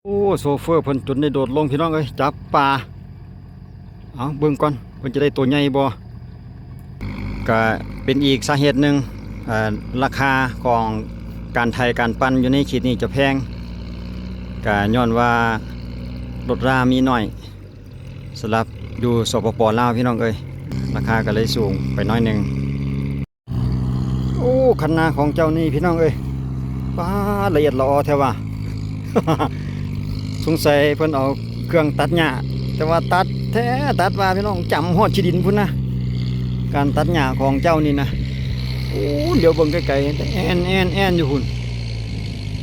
ໂອ້ ໂຊເຟີເພິ່ນຈົນໄດ້ໂດດລົງ ພີ່ນ້ອງເອີຍ ຈັບປາ. ເອົາເບິ່ງກ່ອນ ເພິ່ນຈະໄດ້ໂຕໃຫຍ່ບໍ່? ກະເປັນອີກສາເຫດໜຶ່ງ ເອີ່ ລາຄາຂອງການໄຖການປັ່ນຢູ່ໃນເຂດນີ້ຈະແພງ ກະຍ້ອນວ່າລົດລາມີໜ້ອຍ ສຳລັບຢູ່ ສປປ ລາວ ພີ່ນ້ອງເອີຍ ລາຄາກໍເລີຍສູງໄປໜ້ອຍໜຶ່ງ. ໂອ້ ຄັນນາຂອງເຈົ້ານີ້ ພີ່ນ້ອງເອີຍ ປາດ ລະອຽດລະອໍແທ້ວ່າ. ສົງໄສເພິ່ນເອົາເຄື່ອງຕັດຫຍ້າ ແຕ່ວ່າຕັດແທ້ຕັດວ່າ ພີ່ນ້ອງ ຈຳຮອດຂີ້ດິນພຸ້ນນະ ການຕັດຫຍ້າຂອງເຈົ້ານີ້ນະ. ໂອ້ ດຽວເບິ່ງໄກໆ ແອ່ນໆໆຢູ່ພຸ້ນ.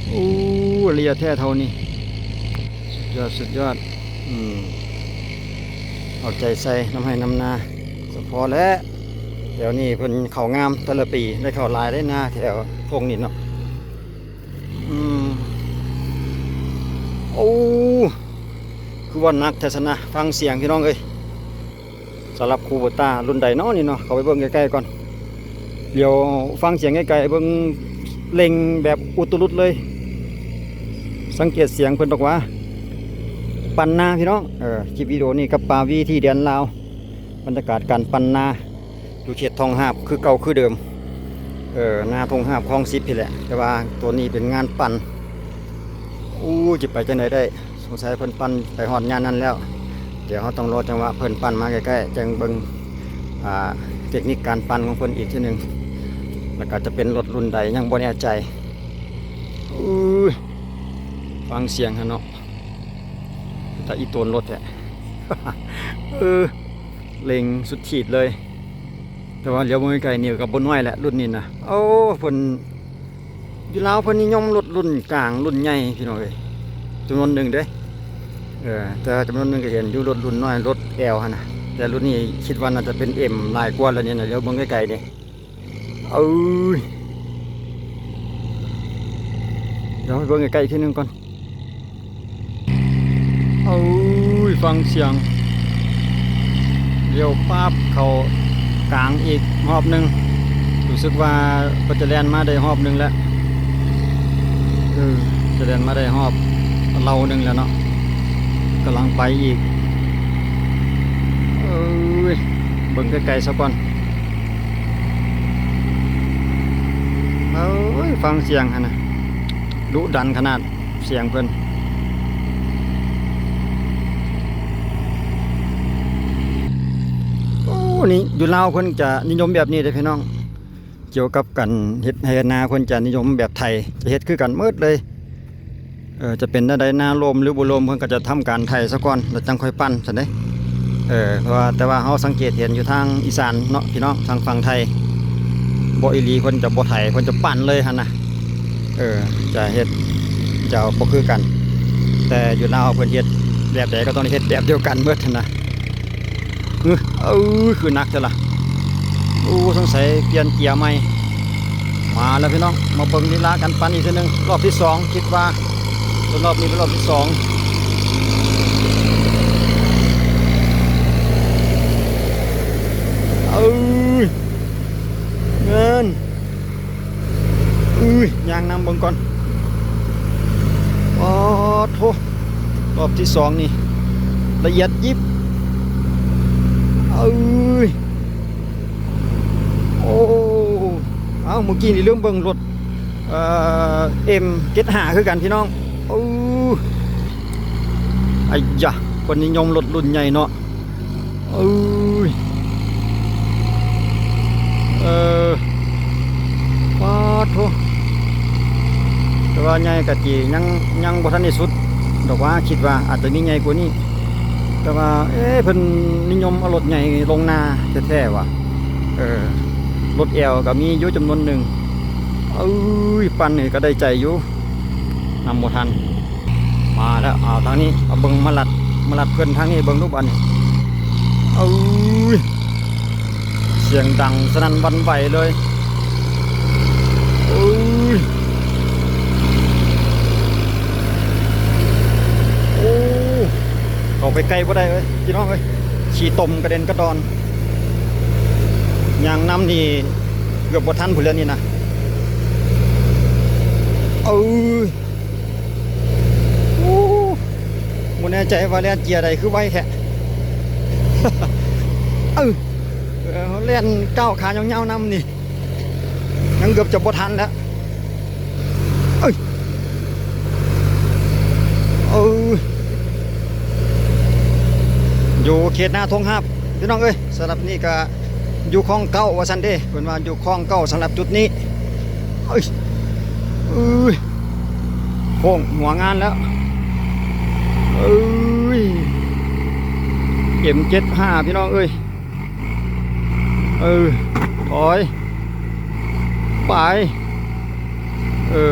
ໂອ້ ລະອຽດແທ້ເທົ່ານີ້ ສຸດຍອດ ສຸດຍອດ. ອືມ ເອົາໃຈໃສ່ນຳໄຮ່ນຳນາສະເພາະແຫຼະ. ແຖວນີ້ເພິ່ນເຂົ້າງາມ ແຕ່ລະປີໄດ້ເຂົ້າຫຼາຍເດ້ນາແຖວທົ່ງນີ້ເນາະ. ອືມ ໂອ້ ຄືວ່າໜັກແທ້ຊັ້ນນະ. ຟັງສຽງ ພີ່ນ້ອງເອີຍ ສຳລັບຄູໂບຕ້າລຸ້ນໃດເນາະນີ້ເນາະ ເຂົ້າໄປເບິ່ງໃກ້ໆກ່ອນ. ດຽວຟັງສຽງໃກ້ໆ ເບິ່ງເລັ່ງແບບອຸດຕຸລຸດເລີຍ. ສັງເກດສຽງເພິ່ນດອກວ່າ ປັ່ນນາ ພີ່ນ້ອງ. ເອີ ຄລິບວິດີໂອນີ້ກັບປາວີທີ່ແດນລາວ ບັນຍາກາດການປັ່ນນາຢູ່ເຂດທົ່ງຫາບ ຄືເກົ່າຄືເດີມ. ເອີ ນາທົ່ງຫາບຄອງສິບພີ້ແຫຼະ ແຕ່ວ່າໂຕນີ້ເປັນງານປັ່ນ. ໂອ້ ຈະໄປຈັ່ງໃດໄດ້? ສົງໄສເພິ່ນປັ່ນໄປຮອດຍ່ານນັ້ນແລ້ວ. ດຽວເຮົາຕ້ອງລໍຈັງຫວະເພິ່ນປັ່ນມາໃກ້ໆ ຈັ່ງເບິ່ງ ອ່າ ເຕັກນິກການປັ່ນຂອງເພິ່ນອີກເທື່ອໜຶ່ງ. ແລ້ວກໍຈະເປັນລົດລຸ້ນໃດຍັງບໍ່ແນ່ໃຈ. ໂອ້ຍ ຟັງສຽງຫັ້ນເນາະ ຕາອີໂຕນລົດແທ້. ເອີ ເລັ່ງສຸດຂີດເລີຍ. ແຕ່ວ່າຫຼຽວເບິ່ງໃກ້ໆນີ້ກໍບໍ່ນ້ອຍແຫຼະ ລຸ້ນນີ້ນະ. ໂອ້ ເພິ່ນ ຢູ່ລາວເພິ່ນນິຍົມລົດລຸ້ນກາງລຸ້ນໃຫຍ່ ພີ່ນ້ອງເອີຍ ຈຳນວນໜຶ່ງເດ້. ເອີ ແຕ່ຈຳນວນໜຶ່ງກໍເຫັນຢູ່ ລົດລຸ້ນນ້ອຍ ລົດແອວຫັ້ນນະ. ແຕ່ລຸ້ນນີ້ຄິດວ່າໜ້າຈະເປັນເອັມຫຼາຍກວ່າແລ້ວນີ້ນະ ດຽວເບິ່ງໃກ້ໆນີ້. ເອີຍ ດຽວໃຫ້ເບິ່ງໃກ້ໆອີກທີໜຶ່ງກ່ອນ. ໂອ້ຍ ຟັງສຽງ ລ້ຽວປາບເຂົ້າກາງອີກຮອບໜຶ່ງ. ຮູ້ສຶກວ່າເພິ່ນຈະແລ່ນມາໄດ້ຮອບໜຶ່ງແລ້ວ. ເອີ ຈະແລ່ນມາໄດ້ຮອບເຫຼົ່າໜຶ່ງແລ້ວເນາະ ກຳລັງໄປອີກ. ເອີຍ ເບິ່ງໃກ້ໆຊະກ່ອນ. ເອີຍ ຟັງສຽງຫັ້ນນະ ດຸດັນຂະໜາດ. ສຽງເພິ່ນ ໂອ້ ນີ້ຢູ່ລາວເພິ່ນຈະນິຍົມແບບນີ້ເດ້ພີ່ນ້ອງ. ກ່ຽວກັບການເຮັດໄຮ່ເຮັດນາ ເພິ່ນຈະນິຍົມແບບໄຖ ຈະເຮັດຄືກັນໝົດເລີຍ. ເອີ ຈະເປັນແນວໃດ ນາລົມຫຼືບໍ່ລົມ ເພິ່ນກໍຈະທຳການໄຖສາກ່ອນ ແລ້ວຈັ່ງຄ່ອຍປັ່ນຊັ້ນເດ້. ເອີ ເພາະວ່າ ແຕ່ວ່າເຮົາສັງເກດເຫັນຢູ່ທາງອີສານເນາະ ພີ່ນ້ອງ ທາງຝັ່ງໄທ ບໍ່ອີ່ຫຼີ ເພິ່ນຈະບໍ່ໄຖ ເພິ່ນຈະປັ່ນເລີຍຫັ້ນນະ. ເອີ ຈະເຮັດ ຈະບໍ່ຄືກັນ ແຕ່ຢູ່ລາວເພິ່ນເຮັດແບບໃດກໍຕ້ອງໄດ້ເຮັດແບບດຽວກັນໝົດຫັ້ນນະ. ເອີ ເອີ ຄືໜັກແທ້ລະ. ໂອ້ ສົງໄສປ່ຽນເກຍໃໝ່. ມາແລ້ວພີ່ນ້ອງ ມາເບິ່ງລີລາການປັ່ນອີກເທື່ອໜຶ່ງ ຮອບທີສອງ ຄິດວ່າ ເປັນຮອບນີ້ເປັນຮອບທີສອງ. ເອີຍ ແມ່ນ ເອີຍ ຍ່າງນຳເບິ່ງກ່ອນ. ປາດໂທ້ ຮອບທີສອງນີ້ລະອຽດຢິບ. ເອີຍ ໂອ້ ເອົ້າ ເມື່ອກີ້ນີ້ລືມເບິ່ງລົດ ເອີ ເອັມເຈັດຫ້າ ຄືກັນພີ່ນ້ອງ. ໂອ້ ໄອ້ຢາ ເພິ່ນນິຍົມລົດລຸ້ນໃຫຍ່ເນາະ. ເອີຍ ເອີ ປາດໂທ້ ແຕ່ວ່າໃຫຍ່ກະຈິຍັງ ຍັງບໍ່ທັນໄດ້ສຸດດອກວ່າ ຄິດວ່າອາດຈະມີໃຫຍ່ກວ່ານີ້. ແຕ່ວ່າ ເອ ເພິ່ນນິຍົມເອົາລົດໃຫຍ່ລົງນາແທ້ໆວ່າ. ເອີ ລົດແອວກໍມີຢູ່ຈຳນວນໜຶ່ງ. ເອີຍ ປັ່ນນີ້ກໍໄດ້ໃຈຢູ່ ນຳບໍ່ທັນ. ມາແລ້ວ ເອົາທາງນີ້ ເອົາເບິ່ງ ມາລັດ ມາລັດເພິ່ນທາງນີ້ເບິ່ງດູບາດນີ້. ເອີຍ ສຽງດັງສະໜັ່ນຫວັ່ນໄຫວເລີຍ. ເອີຍ ໂອ້ ເຂົ້າໄປໃກ້ບໍ່ໄດ້ເອີຍ ພີ່ນ້ອງເອີຍ ຂີ້ຕົມກະເດັນກະດອນ. ຍ່າງນຳນີ້ເກືອບບໍ່ທັນພຸ້ນແລ້ວນີ້ນະ. ເອີຍ ໂອ້ ແນ່ໃຈວ່າແລ່ນເກຍໃດຄືໄວແທ້. ເອີ ເອີ ເຮົາແລ່ນກ້າວຂາຍາວໆນຳນີ້ ຍັງເກືອບຈະບໍ່ທັນແລ້ວ. ເອີຍ ເອີ ຢູ່ເຂດນາທົ່ງຫາບ ພີ່ນ້ອງເອີຍ. ສຳລັບນີ້ກະຢູ່ຄອງເກົ້າວ່າຊັ້ນເດ້ ເພິ່ນວ່າຢູ່ຄອງເກົ້າສຳລັບຈຸດນີ້. ເອີຍ ເອີຍ ໂຄ້ງຫົວງານແລ້ວ. ເອີຍ ເອັມເຈັດຫ້າ ພີ່ນ້ອງເອີຍ. ເອີ ຖອຍ ໄປ ເອີ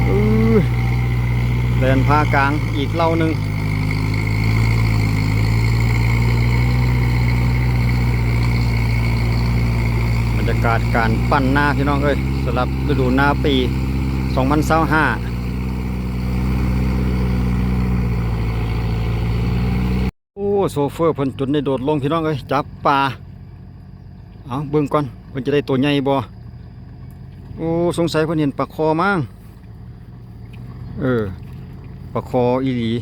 ເອີ ແລ່ນຜ່າກາງອີກເຫຼົ່າໜຶ່ງ. ບັນຍາກາດການປັ່ນນາ ພີ່ນ້ອງເອີຍ ສຳລັບລະດູນາປີສອງພັນຊາວຫ້າ. ໂອ້ ໂຊເຟີເພິ່ນຈົນໄດ້ໂດດລົງ ພີ່ນ້ອງເອີຍ ຈັບປາ. ເອົາເບິ່ງກ່ອນ ເພິ່ນຈະໄດ້ໂຕໃຫຍ່ບໍ່? ໂອ້ ສົງໄສເພິ່ນເຫັນປາຄໍມັ້ງ. ເອີ ປາຄໍອີ່ຫຼີ.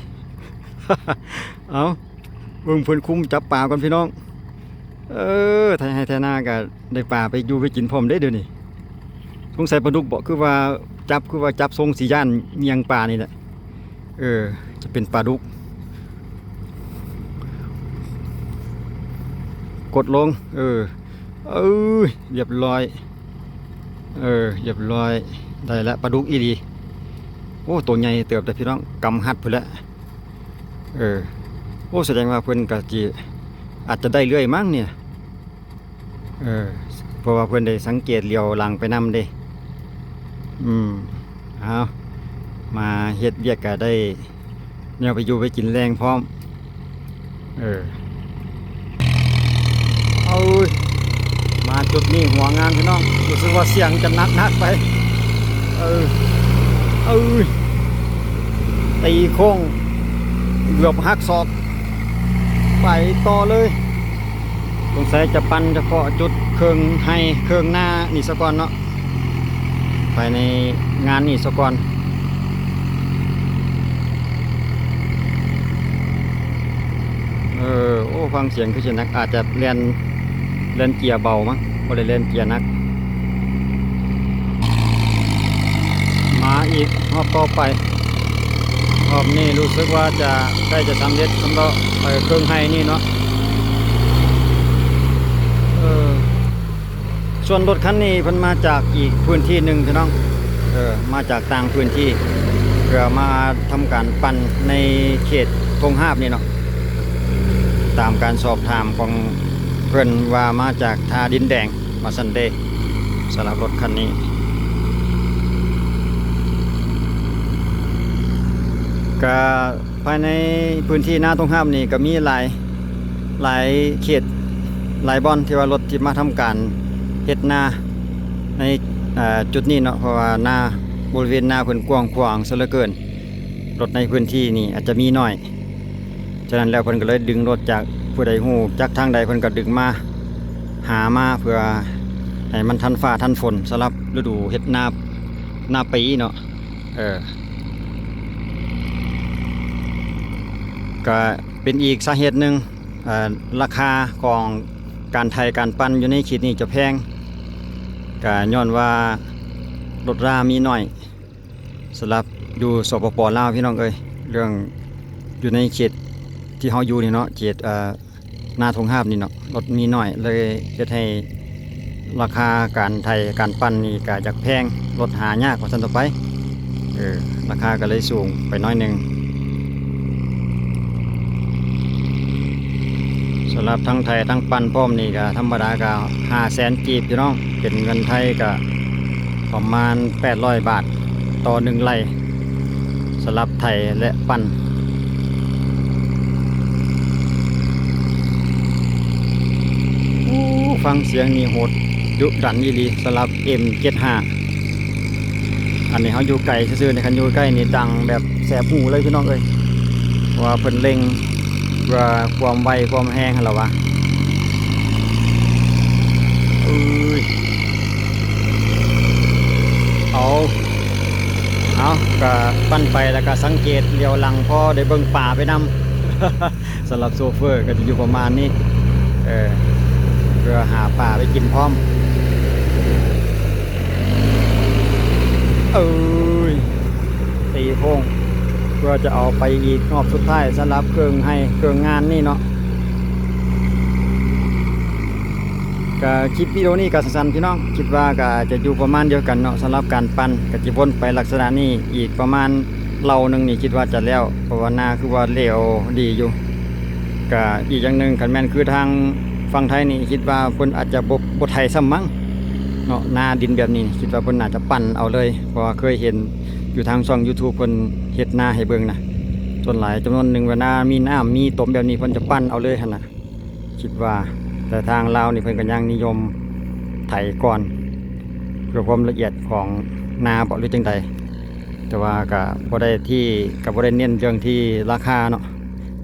ເອົາ ເບິ່ງເພິ່ນຄຸມຈັບປາກ່ອນ ພີ່ນ້ອງ. ເອີ ໄຖໄຮ່ໄຖນາກະໄດ້ປາໄປຢູ່ໄປກິນພ້ອມເດ້ດຽວນີ້. ສົງໄສປາດຸກບໍ ຄືວ່າຈັບ ຄືວ່າຈັບຊົງຊິຢ້ານຍ່ຽງປານີ້ແຫຼະ. ເອີ ຈະເປັນປາດຸກ. ກົດລົງ ເອີ ເອີຍ ລຽບຮ້ອຍ. ເອີ ລຽບຮ້ອຍ ໄດ້ລະ ປາດຸກອີ່ຫຼີ. ໂອ້ ໂຕໃຫຍ່ເຕີບເດ້ພີ່ນ້ອງ ກຳຮັດພຸ້ນແຫຼະ. ເອີ ໂອ້ ສະແດງວ່າເພິ່ນກະຊິ ອາດຈະໄດ້ເລື້ອຍມັ້ງນີ້. ເອີ ເພາະວ່າເພິ່ນໄດ້ສັງເກດຫຼຽວຫຼັງໄປນຳເດ້. ອືມ ເອົາ ມາເຮັດວຽກກະໄດ້ແນວໄປຢູ່ໄປກິນແລງພ້ອມ. ເອີ ເອົາ ມາຈຸດນີ້ຫົວງານ ພີ່ນ້ອງ ຮູ້ສຶກວ່າສຽງຈະໜັກໆໄປ. ເອີ ເອີ ຕີໂຄ້ງເກືອບຫັກສອກ ໄປຕໍ່ເລີຍ. ສົງໄສຈະປັ່ນສະເພາະຈຸດເຄິ່ງໄຮ່ເຄິ່ງນານີ້ສາກ່ອນເນາະ ພາຍໃນງານນີ້ສາກ່ອນ. ເອີ ໂອ້ ຟັງສຽງຄືຊິໜັກ ອາດຈະແລ່ນ ແລ່ນເກຍເບົາມັ້ງ ບໍ່ໄດ້ແລ່ນເກຍໜັກ. ມາອີກຮອບຕໍ່ໄປ ຮອບນີ້ຮູ້ສຶກວ່າຈະໃກ້ຈະສຳເລັດສຳລັບ ເອີ ເຄິ່ງໄຮ່ນີ້ເນາະ. ເອີ ສ່ວນລົດຄັນນີ້ເພິ່ນມາຈາກອີກພື້ນທີ່ໜຶ່ງ ພີ່ນ້ອງ ເອີ ມາຈາກຕ່າງພື້ນທີ່ ເພື່ອມາທຳການປັ່ນໃນເຂດທົ່ງຫາບນີ້ເນາະ. ຕາມການສອບຖາມຂອງເພິ່ນວ່າມາຈາກທ່າດິນແດງ ວ່າຊັ້ນເດ້ ສຳລັບລົດຄັນນີ້. ກະພາຍໃນພື້ນທີ່ນາທົ່ງຫາບນີ້ກະມີຫຼາຍ ຫຼາຍເຂດຫຼາຍບ່ອນທີ່ວ່າລົດທີ່ມາທຳການເຮັດນາໃນ ເອີ ຈຸດນີ້ເນາະ ເພາະວ່ານາ ບໍລິເວນນາເພິ່ນກວ້າງຂວາງຊະເຫຼືອເກີນ ລົດໃນພື້ນທີ່ນີ້ອາດຈະມີໜ້ອຍ. ສະນັ້ນແລ້ວເພິ່ນກໍເລີຍດຶງລົດຈາກຜູ້ໃດຮູ້ຈັກທາງໃດ ເພິ່ນກໍດຶງມາ ຫາມາເພື່ອໃຫ້ມັນທັນຟ້າທັນຝົນສຳລັບລະດູເຮັດນາ ນາປີເນາະ. ເອີ ກະເປັນອີກສາເຫດໜຶ່ງ ເອີ ລາຄາຂອງການໄຖການປັ່ນຢູ່ໃນເຂດນີ້ຈະແພງ ກະຍ້ອນວ່າລົດລາມີໜ້ອຍ ສຳລັບຢູ່ ສປປ ລາວ ພີ່ນ້ອງເອີຍ. ເລື່ອງຢູ່ໃນເຂດທີ່ເຮົາຢູ່ນີ້ເນາະ ເຂດ ເອີ ນາທົ່ງຫາບນີ້ເນາະ ລົດມີໜ້ອຍ ເລີຍເຮັດໃຫ້ລາຄາການໄຖການປັ່ນນີ້ກະຢາກແພງ ລົດຫາຍາກວ່າຊັ້ນຕໍ່ໄປ. ເອີ ລາຄາກໍເລີຍສູງໄປໜ້ອຍໜຶ່ງ. ສຳລັບທັງໄຖທັງປັ່ນພ້ອມນີ້ກໍທຳມະດາກໍຫ້າແສນກີບ ພີ່ນ້ອງ ເປັນເງິນໄທກໍປະມານແປດຮ້ອຍບາດຕໍ່ໜຶ່ງໄລ່ ສຳລັບໄຖ ແລະ ປັ່ນ. ໂອ້ ຟັງສຽງນີ້ໂຫດດຸດັນອີ່ຫຼີ ສຳລັບ ເອັມ ເຈັດຫ້າ. ອັນນີ້ເຮົາຢູ່ໄກຊື່ໆນີ້ ຄັນຢູ່ໃກ້ນີ້ດັງແບບແສບຫູເລີຍ ພີ່ນ້ອງເອີຍ ເພາະວ່າເພິ່ນເລັ່ງເພື່ອຄວາມໄວຄວາມແຮງຫັ້ນລະຫວາ. ເອີຍ ເອົາ ເອົາ ເນາະ ກະປັ່ນໄປ ແລ້ວກະສັງເກດຫຼຽວຫຼັງ ພໍໄດ້ເບິ່ງປາໄປນຳ. ສຳລັບໂຊເຟີກະຈະຢູ່ປະມານນີ້ ເອີ ເພື່ອຫາປາໄປກິນພ້ອມ. ເອີຍ ຕີໂພງ ເພື່ອຈະເອົາໄປອີກຮອບສຸດທ້າຍ ສຳລັບເຄື່ອງໄຮ່ເຄື່ອງງານນີ້ເນາະ. ກະຄລິບວິດີໂອນີ້ກະສັ້ນໆ ພີ່ນ້ອງ ຄິດວ່າກະຈະຢູ່ປະມານດຽວກັນເນາະ. ສຳລັບການປັ່ນກະຈະວົນໄປລັກສະນະນີ້ອີກປະມານເລົາໜຶ່ງນີ້ ຄິດວ່າຈະແລ້ວ ເພາະວ່ານາຄືວ່າຫຼຽວດີຢູ່. ກະອີກຢ່າງໜຶ່ງ ຄັນແມ່ນຄືທາງຝັ່ງໄທນີ້ ຄິດວ່າເພິ່ນອາດຈະບໍ່ ບໍ່ໄຖຊ້ຳມັ້ງເນາະ. ນາດິນແບບນີ້ ຄິດວ່າເພິ່ນໜ້າຈະປັ່ນເອົາເລີຍ ເພາະວ່າເຄີຍເຫັນຢູ່ທາງຊ່ອງຢູທູບ ເພິ່ນເຮັດນາໃຫ້ເບິ່ງນະ. ສ່ວນຫຼາຍຈຳນວນໜຶ່ງ ເວລາມີນ້ຳມີຕົມແບບນີ້ ເພິ່ນຈະປັ່ນເອົາເລີຍຫັ້ນນະ. ຄິດວ່າ ແຕ່ທາງລາວນີ້ເພິ່ນກໍຍັງນິຍົມໄຖກ່ອນ ເພື່ອຄວາມລະອຽດຂອງນາບໍ ຫຼືຈັ່ງໃດ. ແຕ່ວ່າກໍບໍ່ໄດ້ທີ່ ກໍບໍ່ໄດ້ເນັ້ນເລື່ອງທີ່ລາຄາເນາະ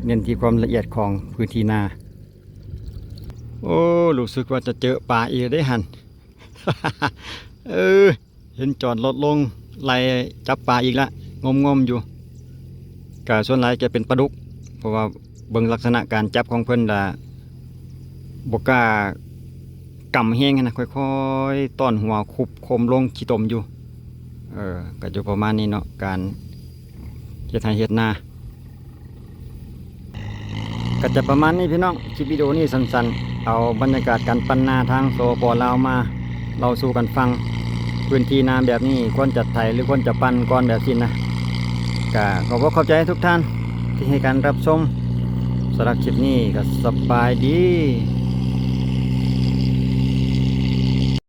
ເນັ້ນທີ່ຄວາມລະອຽດຂອງພື້ນທີ່ນາ. ໂອ້ ຮູ້ສຶກວ່າຈະເຈີປາອີກເດ້ຫັ້ນ. ເອີ ເຫັນຈອດລົດລົງໄລ່ຈັບປາອີກລະ ງົມໆຢູ່. ກະສ່ວນຫຼາຍຈະເປັນປາດຸກ ເພາະວ່າເບິ່ງລັກສະນະການຈັບຂອງເພິ່ນລະ ບໍ່ກ້າກຳແຮງຫັ້ນນະ ຄ່ອຍໆຕ້ອນຫົວຄຸບຄົມລົງຂີ້ຕົມຢູ່. ເອີ ກະຢູ່ປະມານນີ້ເນາະ ການເຮັດໄຮ່ເຮັດນາ. ກໍຈະປະມານນີ້ພີ່ນ້ອງ ຄລິບວິດີໂອນີ້ສັ້ນໆ ເອົາບັນຍາກາດການປັ່ນນາທາງ ສປ ລາວ ມາເລົ່າສູ່ກັນຟັງ. ພື້ນທີ່ນາແບບນີ້ຄວນຈະໄຖ ຫຼື ຄວນຈະປັ່ນກ່ອນແບບຊີ້ນະ. ກະຂໍບອກຂອບໃຈທຸກທ່ານທີ່ໃຫ້ການຮັບຊົມ. ສຳລັບຄລິບນີ້ກໍສະບາຍດີ.